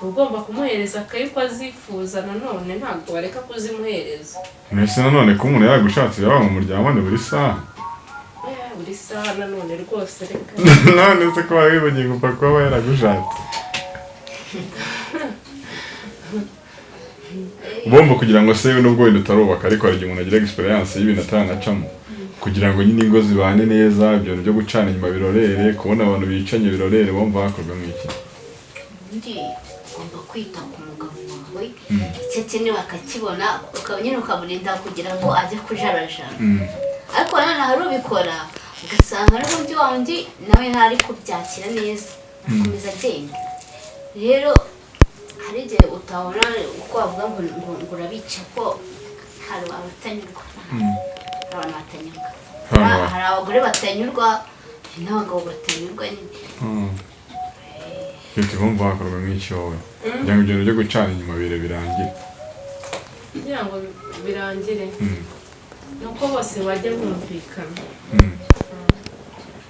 Uba ugomba kumuhereza akayi uko azifuza, nanone ntabwo wareka kuzimuhereza. Mbese nanone ko umuntu yagushatse yaba mu muryango ni buri saha? Buri saha nanone rwose reka. None se ko wibagiwe gupfa kuba yaragushatse? Ubomba kugira ngo se, nubwo wenda utarubaka, ariko hari igihe umuntu agira experience y'ibintu ataranacamo, kugira ngo nyine ingo zibane neza, ibyo bintu byo gucana inyuma birorere, kubona abantu bicanye birorere, bumva hakorwa nk'iki? Ubundi ugomba kwita ku mugabo wawe, icyo akeneye akakibona, ukaba nyine ukamurinda kugira ngo ajye kujarajara. Ariko nanone hari ubikora, ugasanga n'ubundi wa wundi nawe ntari kubyakira neza, akomeza agenda. Rero hari igihe utabona uko wavuga ngo urabica, ko hari abatanyurwa, hari abantu batanyurwa. Hari abagore batanyurwa, hari n'abagabo batanyurwa nyine. Ufite bumva hakorwa nk'iki wowe kugira ngo ibyo bintu byo gucana inyuma bire birangire? Kugira ngo birangire, ni uko bose bajya bumvikana,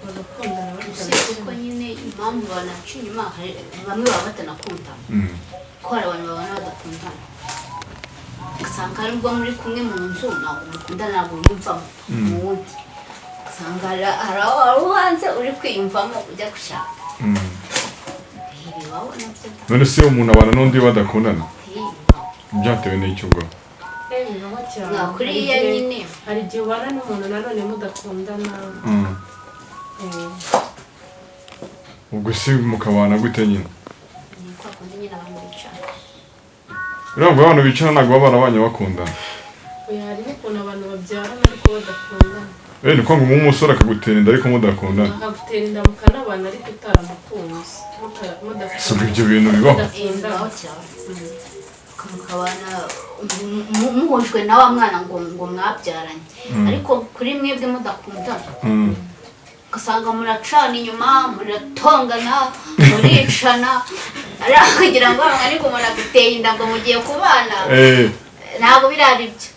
bagakundana. Usibye ko nyine impamvu banaca inyuma, hari bamwe baba batanakundana, ko hari abantu babana badakundana, ugasanga hari ubwo muri kumwe mu nzu ntabwo mukundana, ntabwo wiyumvamo mu wundi, ugasanga hari aho hari uwo hanze uri kwiyumvamo ujya gushaka. Bibaho nabyo. None se umuntu abana n'undi badakundana? Bibaho. Byatewe n'icyo ubwo? Bibaho cyane. Nka kuriya nyine. Hari igihe ubana n'umuntu nanone mudakundana. Ubwo se mukabana gute nyine? Ni kwa kundi nyine abantu bicara. Uriya ngo abantu bicara ntabwo baba barabanye bakundana? Oya, hari n'ukuntu abantu babyarana ariko badakundana. Ni ukuvuga ngo umusore akagutera inda ariko mudakundana? Akagutera inda mukanabana ariko utaramukunze. Si ubwo ibyo bintu bibaho? Bibaho cyane. Mukabana muhujwe na wa mwana ngo mwabyaranye, ariko kuri mwebwe mudakundana, ugasanga muracana inyuma, muratongana, muricana, ariko kugira ngo, ariko umuntu aguteye inda ngo mugiye kubana, ntabwo birari byo.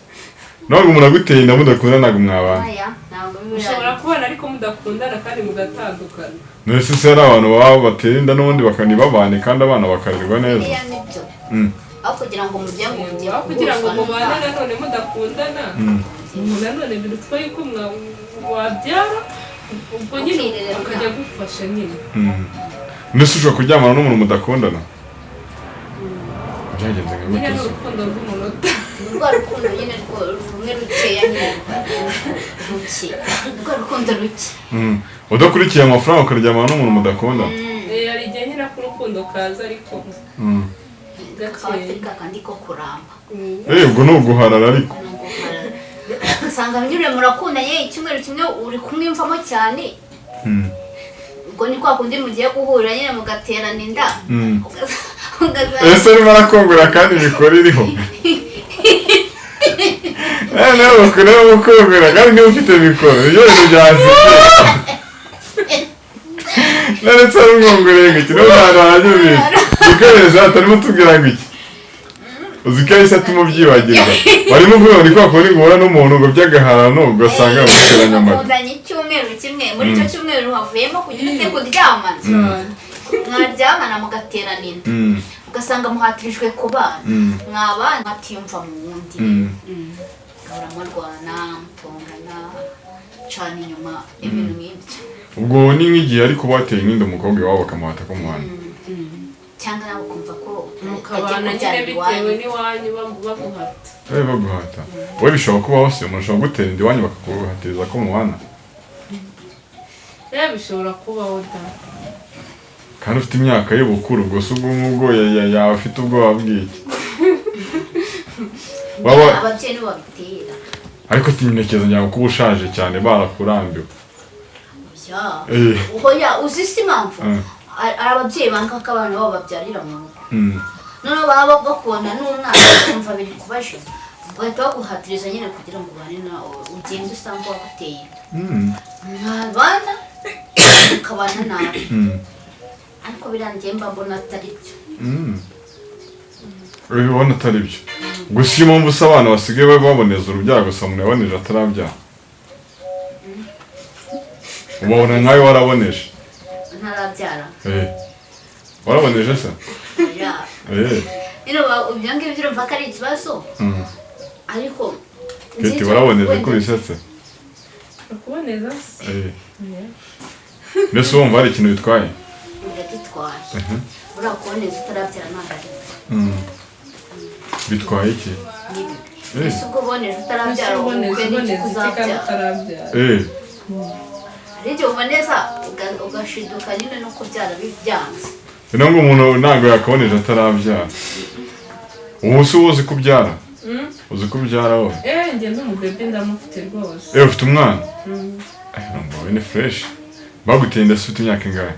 Ntabwo umuntu aguteye inda mudakunda, ntabwo mwabana? Oya, ntabwo Mushobora birari. kubana ariko mudakundana kandi mugatandukana. None se hari abantu baba batera inda n'ubundi bakanibabane kandi abana bakarerwa neza? Biriya nibyo, aho kugira ngo mujye ngo mugiye Aho kugira ngo guhuzwa mubane n'umwana. nanone mudakundana, nanone birutwa yuko wabyara, ubwo nyine Ukirerera akajya umwana. agufasha nyine. Mbese ushobora kuryamana n'umuntu mudakundana? Byagenze nka Nyine gute ni se? urukundo rw'umunota. Rwa rukundo nyine rumwe rukeya nyine, ruke, rwa rukundo ruke. Udakurikiye amafaranga ukaryamana n'umuntu mudakundana? Hari igihe nyine ko urukundo kaza ariko Kakaba gakeya. atari kakandi ko kuramba. Ubwo ni uguharara ariko. Ni uguharara. Usanga nyine murakundanye icyumweru kimwe, uri kumwimvamo cyane, ubwo ni kwa kundi mugiye guhura nyine mugaterana inda. Ese arimo arakongora kandi mikoro iriho? Nawe bakora gukongora kandi niba ufite mikoro, ibyo bintu byansekeye. None se ari umwongoreye ngo iki? Niba ntabwo aranyumvise bikoresho atarimo tubwira ngo iki, uzi ko yahise atuma ubyibagirwa. Warimo uvuga ngo ni kwa kundi ngo uhura n'umuntu ngo by'agaharano, ugasanga bamuteranya amata. Mukundanye icyumweru kimwe, muri icyo cyumweru havuyemo kugira ute? Kuryamana. Mwaryamana mugaterana inda, ugasanga muhatirijwe kubana. Mwabana mwatiyumva mu wundi, mugahora murwana, mutongana, cana inyuma, ibintu nk'ibyo. Ubwo ni nk'igihe ariko bateye nk'inda umukobwa iwabo bakamuhata ko muhana. Cyangwa nawe ukumva ko utagiye Mukabana nyine kubyara bitewe iwanyu. n'iwanyu baguhata. Baguhata wowe bishobora kubaho se? Umuntu ashobora gutera inda iwanyu bakaguhatiriza ko mubana? Rero bishobora kubaho da. Kandi ufite imyaka y'ubukuru, ubwo se ubwo ngubwo yaba afite ubwoba bw'iki? Waba Ababyeyi nibo babitera. Ariko ntekereza nyawe kuba ushaje cyane, barakurambiwe. Oya. Oya, uzi si impamvu? Hari ababyeyi banga ko abana babo babyarira mu rugo. Noneho baba bakubona n'umwana bakumva biri kubaje, bahita baguhatiriza nyine kugira ngo ubane nawe, ugende usanga waguteye inda. Mwabana ukabana nabi, ariko birangiye mba mbona atari byo. Ubibona atari byo gusa, iyo mpamvu se abana basigaye baboneza urubyaro, gusa umuntu yaboneje atarabyara, ubabona nkawe waraboneje? Ntarabyara. Waraboneje se? Oya. Nyine ibyo ngibyo urumva ko ari ikibazo, ariko Keti, waraboneje ko bisetse? Ukuboneza se? Mbese wumva hari ikintu bitwaye? Biradutwaye. Buriya kuboneza utarabyara ntabwo ari byo. Bitwaye iki? Ni bibi. Ese ubwo uboneje utarabyara, Ese uboneza ubukwe n'iki uboneza iki kandi kuzabyara? utarabyara? Hari igihe uboneza ugashiduka nyine no kubyara byanze. Ni ngo umuntu ntabwo yakaboneje atarabyara. Ubu se uba uzi kubyara? Uzi kubyara wowe? Njye ndi umubebe, ndamufite rwose. Ufite umwana? Numva wowe ni fresh. Baguteye inda se ufite imyaka ingahe?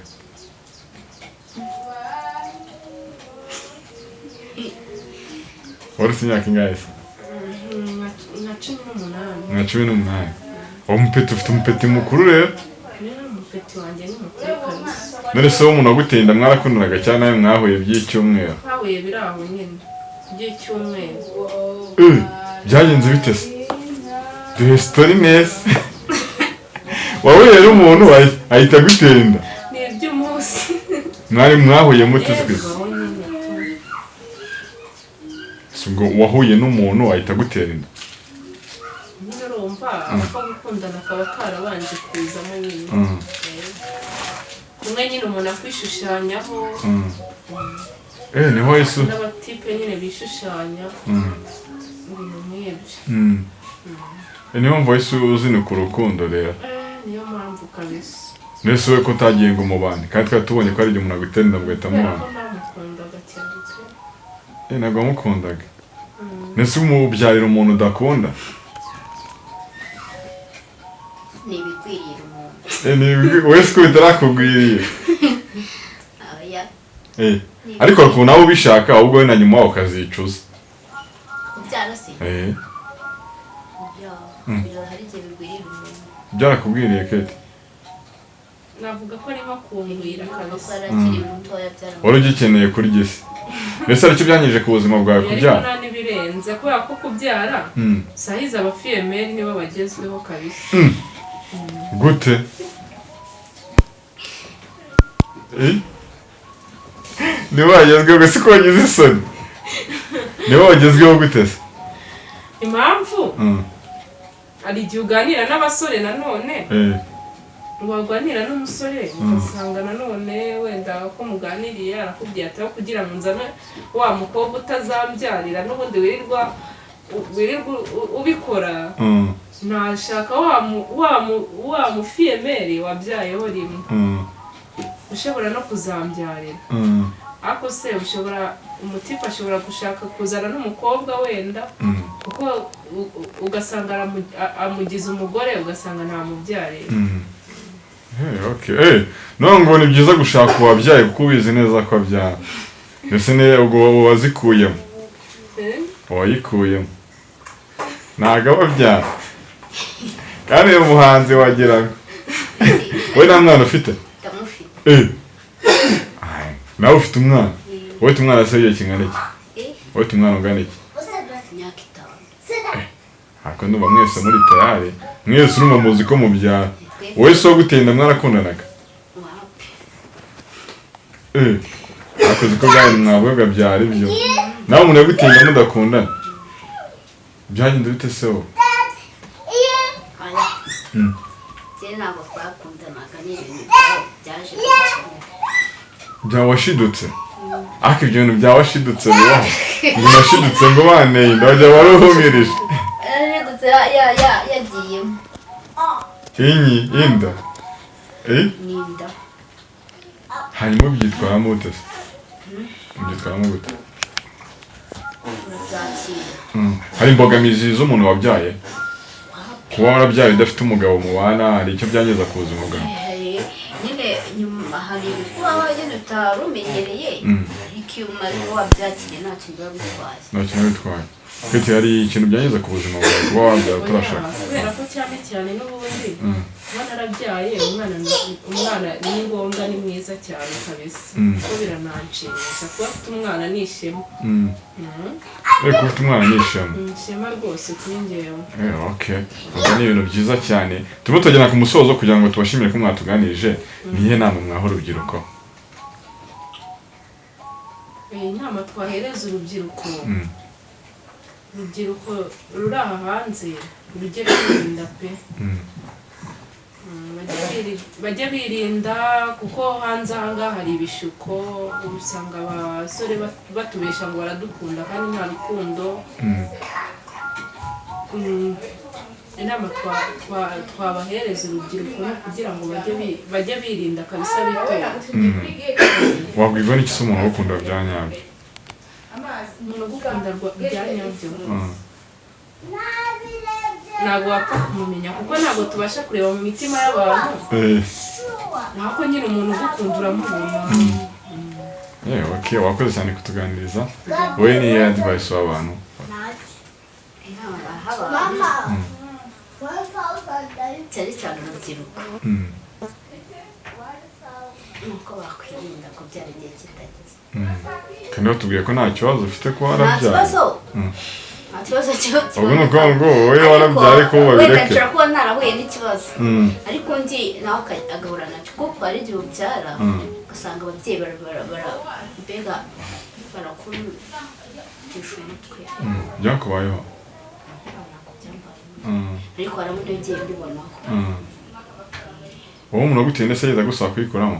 Wari ufite imyaka ingahe se? Nka 18. Nka 18. Uwo mupeti, ufite umupeti mukuru rero. Rero umupeti wanjye ni mukuru kabisa. None se wowe umuntu waguteye inda mwarakundanaga cyane, nawe mwahuye by'icyumweru? Twahuye biri aho nyine by'icyumweru. Byagenze bite se? Duhe story neza. Wahuye rero umuntu ahita agutera inda? Ni iby'umunsi. Mwari mwahuye mute se? Bibaho nyine tu. Si ubwo wahuye n'umuntu ahita agutera inda? Nyine urumva ako gukundana kaba karabanje kuzamo nyine. Kumwe nyine umuntu akwishushanyaho. Niho Yesu. N'abatipe nyine bishushanya, ibintu nk'ibyo. Niyo mpamvu wahise uzinuka urukundo rero. Niyo mpamvu kabisa. Mbese wowe ko utagiye ngo mubane, kandi twari tubonye ko hari igihe umuntu agutera inda mugahita Kubera mubana? ko ntamukundaga cyane pe. Ntabwo wamukundaga. Mbese umubyarira umuntu udakunda? Ni ibikwirira umuntu. Wowe siko bitarakugwiriye? Oya. Ariko hari ukuntu nawe ubishaka, ahubwo we na nyuma ukazicuza. Kubyara se? Eh. Ya, hari igihe bigwirira umuntu. Byarakubwiriye, Kate? Navuga ko ari nko kungwira kuko kabisa. yari akiri mutoya, byaramugoye. Wari ugikeneye kurya isi mbese? Aricyo byangije ku buzima bwawe? Ariko Kubyara? nta n'ibirenze, kubera ko kubyara sahizi abafille-mère nibo bagezweho kabisa. Gute? Eh? Nibo bagezweho gusa ko wagize isoni? Nibo bagezweho gute se? Impamvu, hari igihe uganira n'abasore nanone, waganira n'umusore ugasanga nanone wenda ko muganiriye arakubwiye ati: "Aho kugira ngo nzane wa mukobwa utazambyarira n'ubundi wirirwa ubikora, nashaka wa mufille-mère wabyayeho rimwe, ushobora no kuzambyarira." Ariko se ushobora, umutipe ashobora gushaka kuzana n'umukobwa wenda, kuko ugasanga amugize umugore, ugasanga ntamubyariye. Okay. None ngo ni byiza gushaka uwabyaye kuko ubizi neza ko abyara. Mbese ni ubwo wazikuyemo? Eh? Wayikuyemo. Ntabwo aba abyara. Kandi uyu muhanzi wagira ngo wowe nta mwana ufite? Ndamufite. Eh. Ay, nawe ufite umwana? Wowe ufite umwana se w'igihe kingana iki? Eh? Wowe ufite umwana ungana iki? Imyaka 5. Ariko ndumva mwese muri tayari. Mwese urumva muzi ko mubyara. Wowe se waguteye inda mwarakundanaga? Wapi. Eh. Akoze ko bwanyu mwavugaga byari byo. Nawe umuntu yaguteye inda mudakundana. Byagenze bite se wowe? Oya. Njye ntabwo twakundanaga, ni ibintu byaje gukina. Byawashidutse. Ariko ibyo bintu byawashidutse bibaho? Ngo nashidutse ngo banteye inda, bajya baruhumirije. Yarashidutse, yagiyemo. Inyi inda. Eh? Ni inda. Hanyuma ubyitwaramo ute se? Ubyitwaramo gute? Urabyakira. Hari imbogamizi z'umuntu wabyaye? Kuba warabyaye udafite umugabo mubana, hari icyo byangiza ku buzima bwawe? Hari nyine, nyuma hari ibikubaho nyine utari umenyereye, ariko iyo umaze wabyakiriye ntacyo biba bitwaye. Nta kintu bitwaye. Kate, hari ikintu byangiza ku buzima bwawe kuba wabyara utarashaka? Kubera ko cyane cyane n'ubundi kuba narabyaye umwana, umwana ni ngombwa, ni mwiza cyane kabisa, kuko birananshimisha kuba afite umwana, ni ishema. Ariko ufite umwana ni ishema. Ni ishema rwose kuri njyewe. Okay. Ubwo ni ibintu byiza cyane. Turimo tugera ku musozo kugira ngo tubashimire ko mwatuganirije. Nihe nama mwaha urubyiruko? Inama twahereza urubyiruko, urubyiruko ruri aha hanze, rujye rwirinda pe. Bajye birinda kuko hanze aha ngaha hari ibishuko. Usanga abasore batubesha ngo baradukunda kandi nta rukundo. Inama twabahereza urubyiruko ni ukugira ngo bajye birinda kabisa, bitonda. Wabwirwa n'iki se umuntu ugukunda bya nyabyo? Umuntu ugukunda bya nyabyo, ntabwo wapfa kumumenya kuko ntabwo tubasha kureba mu mitima y'abantu. Ntabwo nyine umuntu ugukunda uramubona. Okay, wakoze cyane kutuganiriza. Wowe ni iyihe advice w'abantu? Inama baha abantu, cyane cyane urubyiruko, nuko bakwirinda kubyara igihe kitageze. Kandi batubwiye ko nta kibazo ufite kuba Nta warabyaye. kibazo, nta kibazo kiba. Ubwo ni ukuvuga ngo wowe warabyaye ariko Wenda babireke. nshobora kuba narahuye n'ikibazo, ariko undi nawe agahura nacyo, kuko hari igihe ubyara ugasanga ababyeyi mbega barakutisha umutwe. Byakubayeho? Ntabwo byambayeho, ariko hari abo nagiye mbibonaho. Wowe umuntu aguteye inda se yigeze agusaba kuyikuramo?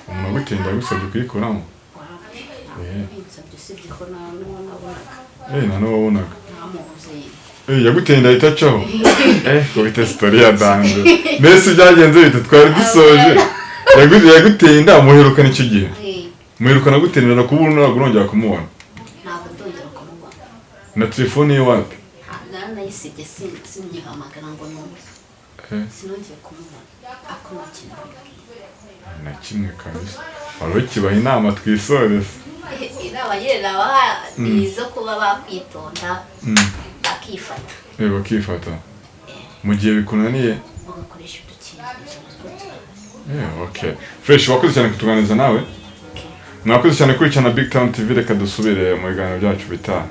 Umuntu aguteye inda yagusabye kuyikuramo? Wapi, ntabwo binsabye, usibye ko nta n'uwo nabonaga. Nta n'uwo wabonaga. Ntamubuze. Yaguteye inda ahita acaho. Ko bite story ya danger. Mbese byagenze bite? Twari dusoje. Yaguteye inda muherukana icyo gihe. Muherukana gutera inda kuba ntabwo urongera kumubona. Ntabwo ndongera kumubona. Na telefone ye wapi? Naranayisibye, sinyihamagara ngo numve. Sinongeye kumubona, ako nta kintu bibwiye. Na kimwe kabisa. Wari ukibaha inama twisoreze. Inama nyine nabaha ni izo kuba bakwitonda, bakifata. Yego, bakifata mu gihe bikunaniye. Bagakoresha udukingirizo, natwo turahari. Yeah, okay, fresh. Wakoze cyane kutuganiriza nawe. Okay. Mwakoze cyane kurikirana Big Town TV. Reka dusubire mu biganiro byacu bitaha.